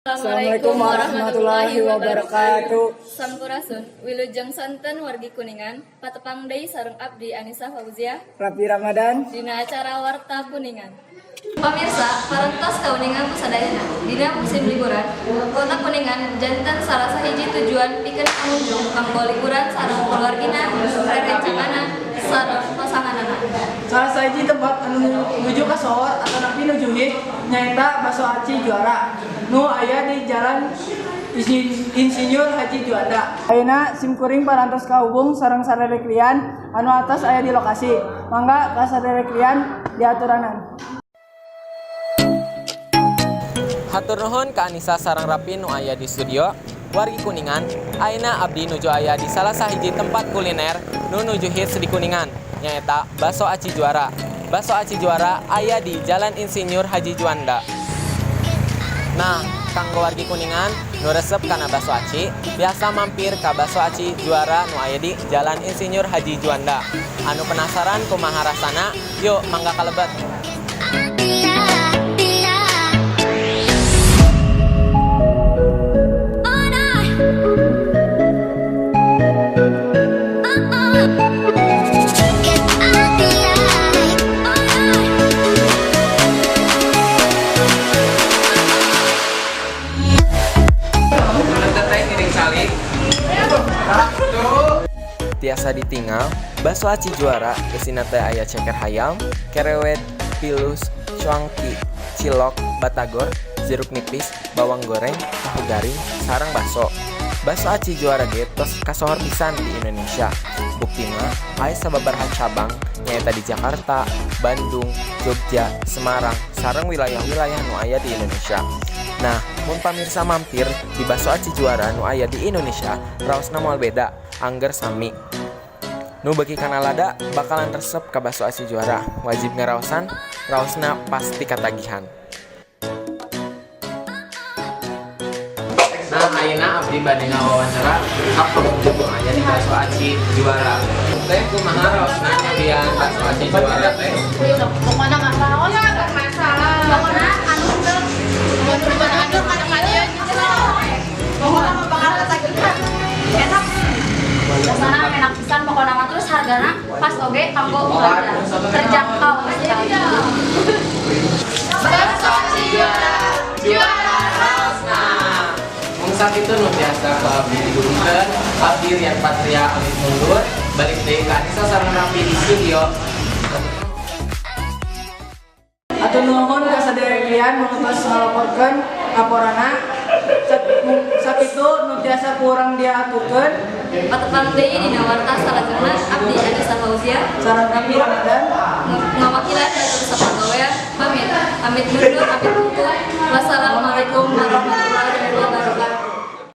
Assalamualaikum warahmatullahi wabarakatuh. Sampurasun, wilujeng sonten wargi Kuningan, patepang deui sareng abdi Anissa Fauziah Rapi Ramadan. Dina acara Warta Kuningan. Pamirsa, parantos kauningan ku sadayana. Dina musim liburan, Kota Kuningan janten salah sahiji tujuan pikeun pengunjung kanggo liburan sareng keluargina, rerencanganna, sareng pasanganana. Salah sahiji tempat anu nuju kasohor atanapi nuju hit nyaeta Bakso Aci Juara nu aya di Jalan Insinyur Haji Juanda. Ayeuna simkuring parantos kahubung sareng saderek lian anu atos aya di lokasi. Mangga ka saderek lian diaturanan. Hatur nuhun ka Anissa sareng Rapi nu aya di studio. Wargi Kuningan, ayeuna abdi nuju aya di salah sahiji tempat kuliner nu nuju hits di Kuningan, nyaeta Bakso Aci Juara. Bakso Aci Juara aya di Jalan Insinyur Haji Juanda. Nah, kanggo wargi Kuningan nu resep kana bakso aci, biasa mampir ka Bakso Aci Juara nu aya di Jalan Insinyur Haji Juanda. Anu penasaran kumaha rasana? Yuk, mangga kalebet. Tiasa ditinggal, bakso aci juara isina teh aya ceker hayam, kerewet, pilus, cuangki, cilok, batagor, jeruk nipis, bawang goreng, tahu garing, sareng bakso. Bakso aci juara ge tos kasohor pisan di Indonesia. Buktina aya sababaraha cabang nyaeta di Jakarta, Bandung, Jogja, Semarang, sareng wilayah-wilayah nu aya di Indonesia. Nah, mun pamirsa mampir di Bakso Aci Juara nu aya di Indonesia, raosna moal beda, angger sami. Nu beuki kana lada bakalan resep ka Bakso Aci Juara. Wajib ngaraosan, raosna pasti katagihan. Nah, ayeuna abdi bade ngawawancara ka pengunjung nu aya di Bakso Aci Juara. Teh, kumaha raosna nyobian Bakso Aci Juara teh? Pokoknya nggak masalah. Pokoknya anu teu anu kadang-kadang pokoknya mah bakal ketagihan. Enak. Rasana enak pisan pokoknya mah, terus hargana pas oge kanggo keluarga. Terjangkau sekali. Bakso Aci Juara, juara raosna. Mung sakitu nu tiasa ku abdi didugikeun, abdi Rian Patria amit mundur, balik deui ka Anissa sareng Rapi di studio. Hatur nuhun ka saderek lian nu tos ngalaporkeun laporanna. Sakitu nu tiasa ku urang diaturkeun. Patepang deui dina warta salajengna, abdi Anissa Fauziah sareng Rapi Ramadan ngawakilan batur sapagawean pamit, amit mundur, amit pungkur. Wassalamualaikum warahmatullahi.